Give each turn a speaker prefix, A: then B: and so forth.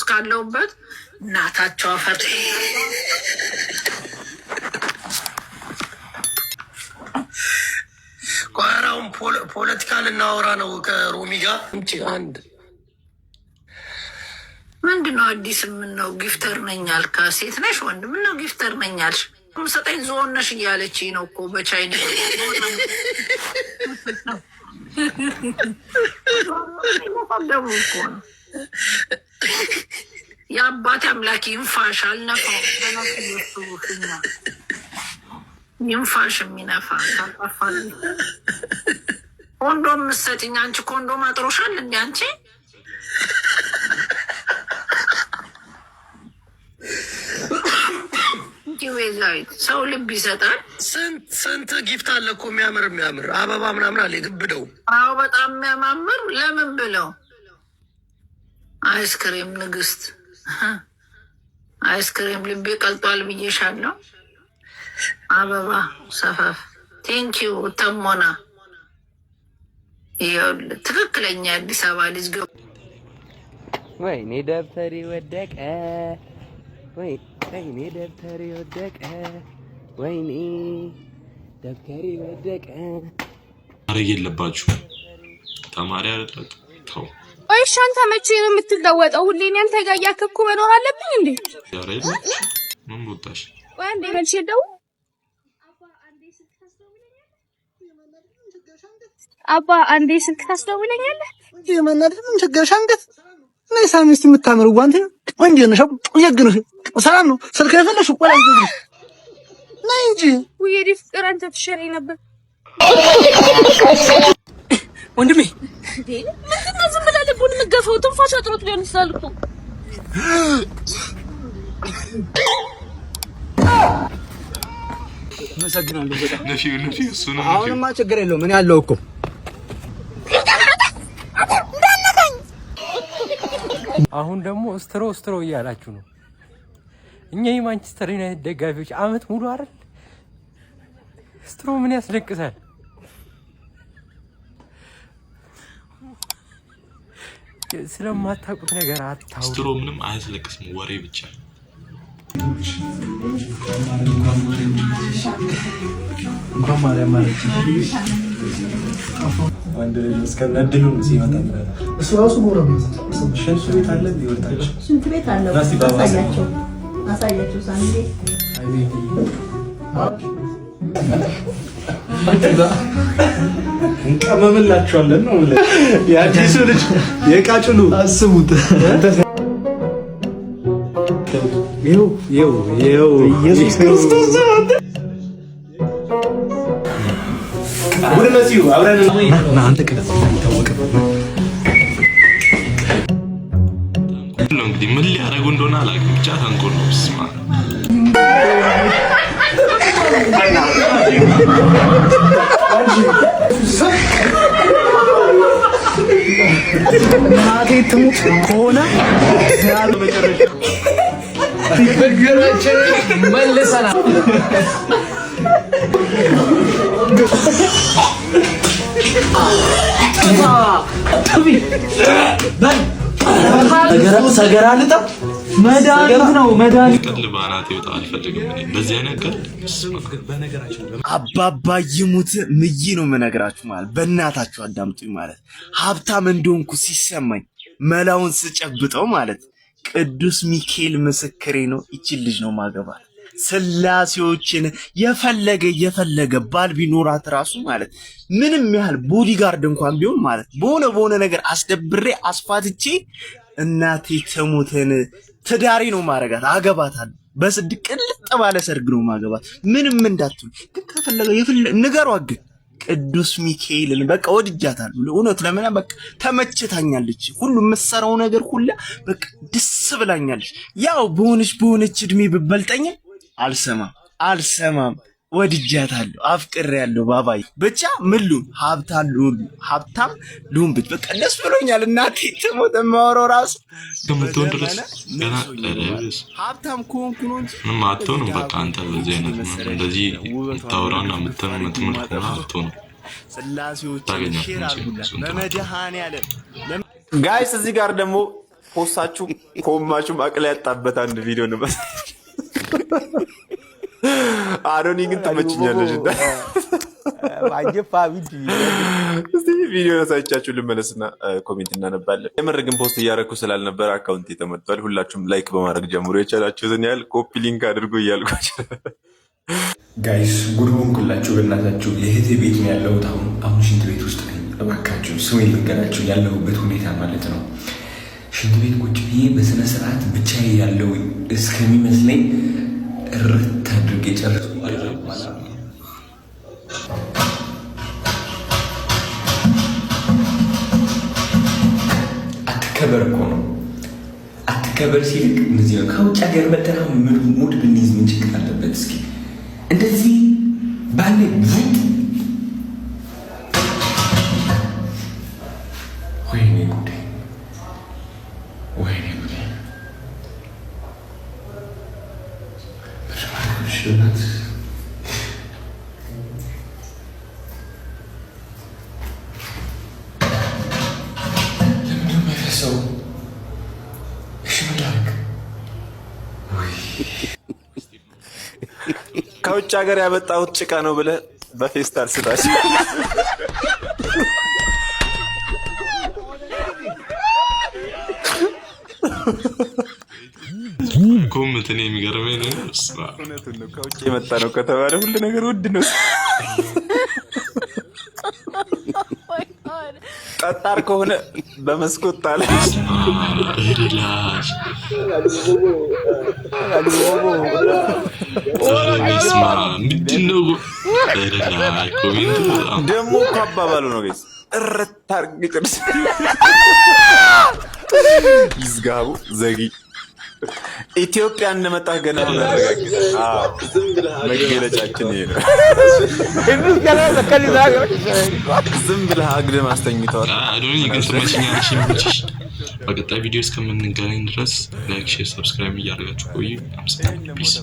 A: እስካለሁበት እናታቸው አፈር።
B: ቋራውን ፖለቲካ ልናወራ ነው ከሮሚ ጋር። አንድ
A: ምንድን ነው አዲስ? የምነው gifter ነኝ አልካ? ሴት ነሽ ወንድ? ምነው gifter ነኝ አልሽ? ሰጠኝ ዝሆን ነሽ እያለች ነው እኮ በቻይና። ደቡ እኮ ነው። የአባት አምላክ ይንፋሽ። አልነፋው፣ ይንፋሽ የሚነፋ ካልጠፋ ኮንዶም ምሰጭኝ። አንቺ ኮንዶም አጥሮሻል እንዲ አንቺ? ቤዛዊት ሰው ልብ ይሰጣል።
B: ስንት ስንት gift አለ እኮ፣ የሚያምር የሚያምር አበባ ምናምን አለ የግብደው።
A: አዎ በጣም የሚያማምር። ለምን ብለው አይስክሬም ንግስት አይስክሬም ልቤ ቀልጧል ብዬሻለሁ። አበባ ሰፈፍ thank you ተሞና። ይኸውልህ ትክክለኛ የአዲስ አበባ ልጅ ገ
C: ወይኔ ደብተሬ ወደቀ፣ ወይኔ ደብተሬ ወደቀ፣ ወይኔ ደብተሬ ወደቀ።
D: ማድረግ የለባችሁ ተማሪ አይደላችሁ። ተው።
E: ቆይ እሺ፣ አንተ መቼ ነው የምትለወጠው? ሁሌ እኔ አንተ ጋር እያከኩ መኖር አለብኝ እንዴ?
D: ኧረ የለሽ ምን ቦጣሽ?
E: ቆይ አንዴ መልሼ ልደውል። አባ አንዴ ስልክ ታስደውለኛለህ?
F: የመናደድ ምን ቸገረሽ? አንገት እና ሳሚስት የምታምር ጓንት ወንድ ነሽ፣ የግነሽ ሰላም ነው። ስልክ የፈለሽ ቆላ ይዘው ነይ እንጂ።
E: ውይ የኔ ፍቅር አንተ ትሻለኝ ነበር።
G: ወንድሜ።
E: ምንድን ነው ዝም ብለህ ልቡን የምትገፋው? ትንፋሽ አጥሮት ሊሆን ይችላል እኮ።
G: አመሰግናለሁ በጣም።
D: ነፊው ነፊው እሱ ነው ነፊው።
G: አሁንማ ችግር የለውም፣ እኔ አለሁ እኮ።
C: አሁን ደግሞ straw straw እያላችሁ ነው። እኛ የማንቸስተር ዩናይትድ ደጋፊዎች አመት ሙሉ አይደል straw ምን ያስለቅሳል? ስለማታውቁት ነገር አታውሩ።
D: Straw ምንም አያስለቅስም፣ ወሬ ብቻ።
H: እንኳን ማርያም ማረች። ወንድ ልጅ እስከነ እድሉ ነው ሲመጣ።
F: እሱ ራሱ ጎረቤት
H: ሽንት ቤት አለ ይወጣች።
I: ሽንት ቤት አለ። አሳያቸው፣ አሳያቸው ሳንዴ።
H: እንቀመምላቸዋለን ነው የአዲሱ ልጅ የቃጭሉ
F: አስቡት።
H: ይኸው ይኸው ይኸው ኢየሱስ ክርስቶስ ወደ መሲሁ አብረን
F: ና አንተ ቅደም አይታወቅም።
D: ተንኮል ነው እንግዲህ፣ ምን ሊያደርጉ እንደሆነ አላውቅም፣ ብቻ ተንኮል ነው። ስማ።
F: እናቴ ትሙት ከሆነ
G: ብድራችንን መልሰናል።
H: ሰገራ ልጠብ መድኃኒት ነው መድኃኒት።
D: ቀልድ በአናቴ ይወጣ አልፈልግም እኔ እንደዚህ አይነት ቀልድ። ስማ።
J: አባባ ይሙት ምዬ ነው የምነግራችሁ፣ ማለት በእናታችሁ አዳምጡኝ። ማለት ሀብታም እንደሆንኩ ሲሰማኝ መላውን ስጨብጠው ማለት ቅዱስ ሚካኤል ምስክሬ ነው። ይችን ልጅ ነው ማገባት። ስላሴዎችን የፈለገ የፈለገ ባል ቢኖራት ራሱ ማለት ምንም ያህል bodyguard እንኳን ቢሆን ማለት በሆነ በሆነ ነገር አስደብሬ አስፋትቼ እናቴ ትሙትን ትዳሬ ነው ማረጋት፣ አገባታለሁ። በስድ ቅልጥ ባለ ሰርግ ነው ማገባት። ምንም እንዳትሉ ግን ከፈለገ ንገሯ ግን ቅዱስ ሚካኤልን በቃ ወድጃታለሁ። እውነት ለምን በቃ ተመችታኛለች። ሁሉ የምትሰራው ነገር ሁላ በቃ ደስ ብላኛለች። ያው በሆነች በሆነች እድሜ ብበልጠኝ አልሰማም አልሰማም። ወድጃታለሁ፣ አፍቅሬያለሁ። ባባይ ብቻ ምን ልሁን፣ ሀብታም ልሁን፣ ሀብታም ልሁን ብቻ በቃ ደስ ብሎኛል። እናቴ ትሞት የማወራው ራሱ
D: እስከምትሆን ድረስ ገና
J: ሀብታም ከሆንኩ ነው እንጂ
D: ምንም አትሆንም። በቃ አንተ በዚህ አይነት እንደዚህ የምታወራና የምትምል ከሆነ አትሆንም።
J: ስላሴዎች
D: ታገኛለህ
J: share
D: መቼም
J: አድርጉላት
D: እሱን ተናግረህ።
J: በመድኃኔዓለም።
K: Guys፣ እዚህ ጋር ደግሞ ፖስታችሁ ኮማችሁ አቅል ያጣበት አንድ ቪዲዮ ነበር። አዶኒ ግን ትመችኛለሽ። እስቲ ቪዲዮ አሳይቻችሁ ልመለስና comment እናነባለን። የምር ግን post እያደረኩ ስላልነበረ account ተመቷል። ሁላችሁም like በማድረግ ጀምሮ የቻላችሁትን ያህል copy link አድርጎ እያልኳቸው።
L: Guys፣ ጉድ ሆንኩላችሁ። በእናታችሁ የእህቴ ቤት ነው ያለሁት። አሁን አሁን ሽንት ቤት ውስጥ ነኝ። እባካችሁ ስሙ ልንገራችሁ ያለሁበት ሁኔታ ማለት ነው። ሽንት ቤት ቁጭ ብዬ በስነ ስርዓት ብቻዬ ያለው እስከሚመስለኝ እርት አድርጌ ጨረስኩ። አትከበር እኮ ነው፣ አትከበር ሲልክ እነዚህ ነው። ከውጭ ሀገር መጥተን mood ብንይዝ ምን ችግር አለበት? እስኪ እንደዚህ ባለ ቡጥ፣ ወይኔ ጉዴ፣ ወይኔ ጉዴ! በሽናት ለምንድን ነው የማይፈሰው? እሺ ምን ላድርግ?
K: ከውጭ ሀገር ያመጣሁት ጭቃ ነው ብለህ በፌስታል ስጣቸው።
D: Comment እኔ የሚገርመኝ ነገር በስመ አብ።
K: እውነቱን ነው። ከውጭ የመጣ ነው ከተባለ ሁሉ ነገር ውድ ነው። ጠጣር ከሆነ በመስኮት ጣለ።
D: Relax። በስመ አብ፣ ምንድን ነው? Relax። Comment ኡ በጣም
K: ደግሞ እኮ አባባሉ ነው guys። እረት አድርጌ ጨርስ። ይዝጋቡ ዘጊ ኢትዮጵያ እንደመጣህ ገና አረጋግጥ። መገለጫችን ይሄ ነው። ዝም ብለህ አግድም አስተኝተዋል።
D: አዶኒ ግን ትመችኛለሽ፣ ይመችሽ። በቀጣይ ቪዲዮ እስከምንገናኝ ድረስ like፣ share፣ subscribe እያደረጋችሁ ቆዩ። አመሰግናለሁ። Peace።